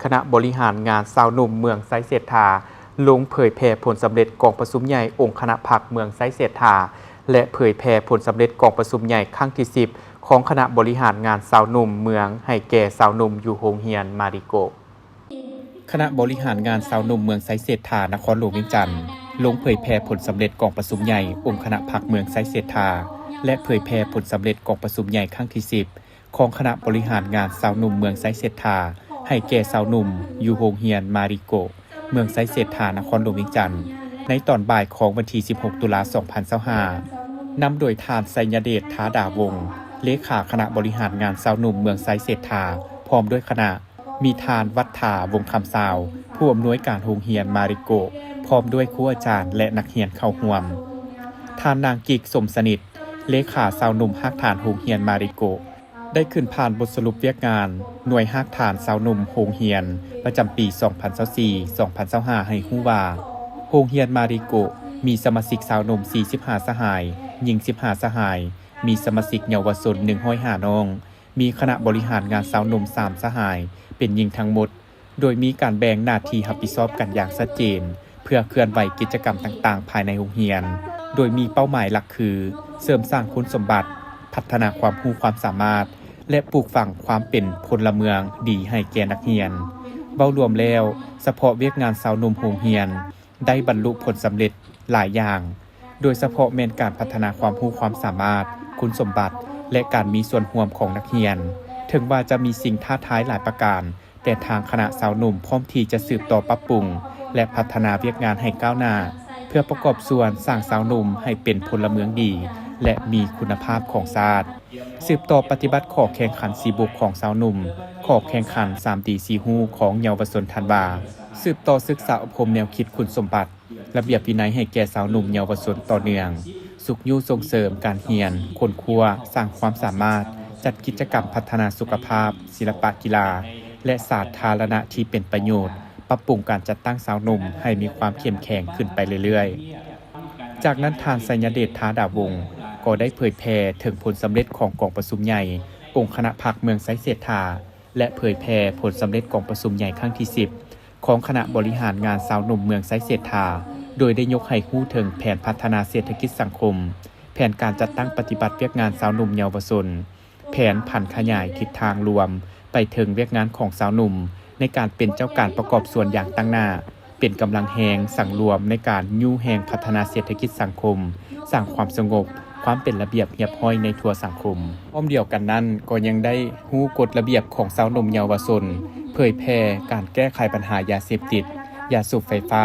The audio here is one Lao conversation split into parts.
ຄະນະບໍລິຫານງານຊາວໜຸ່ມເມືອງໄຊເສດຖາ ລົງເຜີຍແຜ່ຜົນສຳເລັດກອງປະຊຸມໃຫຍ່ອົງຄະນະພັກເມືອງໄຊເສດຖາ ແລະ ເຜີຍແຜ່ຜົນສຳເລັດກອງປະຊຸມໃຫຍ່ຄັ້ງທີສິບ ຂອງຄະນະບໍລິຫານງານຊາວໜຸ່ມເມືອງ ໃຫ້ແກ່ຊາວໜຸ່ມຢູ່ໂຮງຮຽນມາລິໂກະ. ຄະນະບໍລິຫານງານຊາວໜຸ່ມເມືອງໄຊເສດຖາ ນະຄອນຫຼວງວຽງຈັນ ລົງເຜີຍແຜ່ຜົນສຳເລັດກອງປະຊຸມໃຫຍ່ອົງຄະນະພັກເມືອງໄຊເສດຖາ ແລະ ເຜີຍແຜ່ຜົນສຳເລັດກອງປະຊຸມໃຫຍ່ຄັ້ງທີສິບ ຂອງຄະນະບໍລິຫານງານຊາວໜຸ່ມເມືອງໄຊເສດຖາ ໃຫ້ແກ່ຊາວໜຸ່ມຢູ່ໂຮງຮຽນມາລິໂກະ ເມືອງໄຊເສດຖາ ນະຄອນຫຼວງວຽງຈັນ ໃນຕອນບ່າຍຂອງວັນທີສິບຫົກ ຕຸລາ ສອງພັນຊາວຫ້າ ນຳໂດຍທ່ານ ໄຊຍະເດດ ທາດາວົງ ເລຂາຄະນະບໍລິຫານງານຊາວໜຸ່ມເມືອງໄຊເສດຖາ ພ້ອມດ້ວຍຄະນະ, ມີທ່ານ ວັດຖາ ວົງຄຳຊາວ ຜູ້ອຳນວຍການໂຮງຮຽນມາລິໂກະ ພ້ອມດ້ວຍຄູອາຈານ ແລະ ນັກຮຽນເຂົ້າຮ່ວມ, ທ່ານ ນາງ ກິກ ສົມສະໜິດ ເລຂາຊາວໜຸ່ມຮາກຖານໂຮງຮຽນມາລິໂກະ ໄດ້ຂຶ້ນຜ່ານບົດສະຫຼຸບວຽກງານໜ່ວຍຮາກຖານຊາວໜຸ່ມໂຮງຮຽນ ປະຈຳປີ ສອງພັນຊາວສີ່ ສອງພັນຊາວຫ້າ ໃຫ້ຮູ້ວ່າ ໂຮງຮຽນມາລິໂກະ ມີສະມາຊິກຊາວໜຸ່ມ ສີ່ສິບຫ້າ ສະຫາຍ, ຍິງ ສິບຫ້າ ສະຫາຍ, ມີສະມາຊິກເຍົາວະຊົນ ໜຶ່ງຮ້ອຍຫ້າ ນ້ອງ, ມີຄະນະບໍລິຫານງານຊາວໜຸ່ມ ສາມ ສະຫາຍ ເປັນຍິງທັງໝົດ, ໂດຍມີການແບ່ງໜ້າທີ່ຮັບຜິດຊອບກັນຢ່າງຊັດເຈນ ເພື່ອເຄື່ອນໄຫວກິດຈະກຳຕ່າງໆພາຍໃນໂຮງຮຽນ, ໂດຍມີເປົ້າໝາຍຫຼັກຄື ເສີມສ້າງຄຸນສົມບັດ, ພັດທະນາຄວາມຮູ້ຄວາມສາມາດ ແລະ ປູກຝັງຄວາມເປັນພົນລະເມືອງດີໃຫ້ແກ່ນັກຮຽນ. ເວົ້າລວມແລ້ວ, ສະເພາະວຽກງານຊາວໜຸ່ມໂຮງຮຽນ ໄດ້ບັນລຸຜົນສຳເລັດຫຼາຍຢ່າງ, ໂດຍສະເພາະແມ່ນການພັດທະນາຄວາມຮູ້ຄວາມສາມາດ, ຄຸນສົມບັດ ແລະ ການມີສ່ວນຮ່ວມຂອງນັກຮຽນ. ເຖິງວ່າຈະມີສິ່ງທ້າທາຍຫຼາຍປະການ, ແຕ່ທາງຄະນະຊາວໜຸ່ມພ້ອມທີ່ຈະສືບຕໍ່ປັບປຸງ ແລະ ພັດທະນາວຽກງານໃຫ້ກ້າວໜ້າ ເພື່ອປະກອບສ່ວນສ້າງຊາວໜຸ່ມໃຫ້ເປັນພົນລະເມືອງດີ ແລະ ມີຄຸນນະພາບຂອງຊາດ. ສືບຕໍ່ປະຕິບັດຂໍ້ແຂ່ງຂັນສີ່ບົກຂອງຊາວໜຸ່ມ, ຂໍ້ແຂ່ງຂັນສາມດີສີ່ຮູ້ຂອງເຍົາວະຊົນທັນວາ, ສືບຕໍ່ສຶກສາອົບຮົມແນວຄິດຄຸນສົມບັດ, ລະບຽບວິໄນໃຫ້ແກ່ຊາວໜຸ່ມເຍົາວະຊົນຕໍ່ເນື່ອງ, ຊຸກຍູ້ສົ່ງເສີມການຮຽນ, ຄົ້ນຄວ້າ, ສ້າງຄວາມສາມາດ, ຈັດກິດຈະກຳພັດທະນາສຸຂະພາບ, ສິລະປະກິລາ ແລະ ສາທາລະນະທີ່ເປັນປະໂຫຍດ, ປັບປຸງການຈັດຕັ້ງຊາວໜຸ່ມໃຫ້ມີຄວາມເຂັ້ມແຂງຂຶ້ນໄປເລື້ອຍໆ. ຈາກນັ້ນທ່ານ ໄຊຍະເດດ ທາດາວົງ ກໍໄດ້ເຜີຍແຜ່ເຖິງຜົນສຳເລັດຂອງກອງປະຊຸມໃຫຍ່ອົງຄະນະພັກເມືອງໄຊເສດຖາ ແລະ ເຜີຍແຜ່ຜົນສຳເລັດກອງປະຊຸມໃຫຍ່ຄັ້ງທີສິບ ຂອງຄະນະບໍລິຫານງານຊາວໜຸ່ມເມືອງໄຊເສດຖາ ໂດຍໄດ້ຍົກໃຫ້ຮູ້ເຖິງແຜນພັດທະນາເສດຖະກິດສັງຄົມ, ແຜນການຈັດຕັ້ງປະຕິບັດວຽກງານຊາວໜຸ່ມເຍົາວະຊົນ, ແຜນຜັນຂະຫຍາຍທິດທາງລວມໄປເຖິງວຽກງານຂອງຊາວໜຸ່ມ ໃນການເປັນເຈົ້າການປະກອບສ່ວນຢ່າງຕັ້ງໜ້າ, ເປັນກຳລັງແຮງສັງລວມໃນການຍູ້ແຮງພັດທະນາເສດຖະກິດສັງຄົມ, ສ້າງຄວາມສະຫງົບ, ຄວາມເປັນລະບຽບຮຽບຮ້ອຍໃນທົ່ວສັງຄົມ. ພ້ອມດຽວກັນນັ້ນກໍຍັງໄດ້ຮູ້ກົດລະບຽບຂອງຊາວໜຸ່ມເຍົາວະຊົນ, ເຜີຍແຜ່ການແກ້ໄຂບັນຫາຢາເສບຕິດ, ຢາສູບໄຟຟ້າ,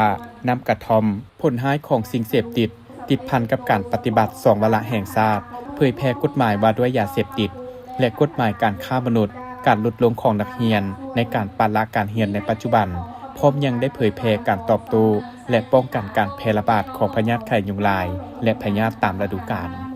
ນ້ຳກະທ່ອມ, ຜົນຮ້າຍຂອງສິ່ງເສບຕິດ, ຕິດພັນກັບການປະຕິບັດສອງວາລະແຫ່ງຊາດ, ເຜີຍແຜ່ກົດໝາຍວ່າດ້ວຍຢາເສບຕິດ ແລະ ກົດໝາຍການຄ້າມະນຸດ, ການຫຼຸດລົງຂອງນັກຮຽນໃນການປະລະການຮຽນໃນປັດຈຸບັນ, ພ້ອມຍັງໄດ້ເຜີຍແຜ່ການຕອບໂຕ້ ແລະ ປ້ອງກັນການແຜ່ລະບາດຂອງພະຍາດໄຂ້ຍຸງລາຍ ແລະ ພະຍາດຕາມລະດູການ.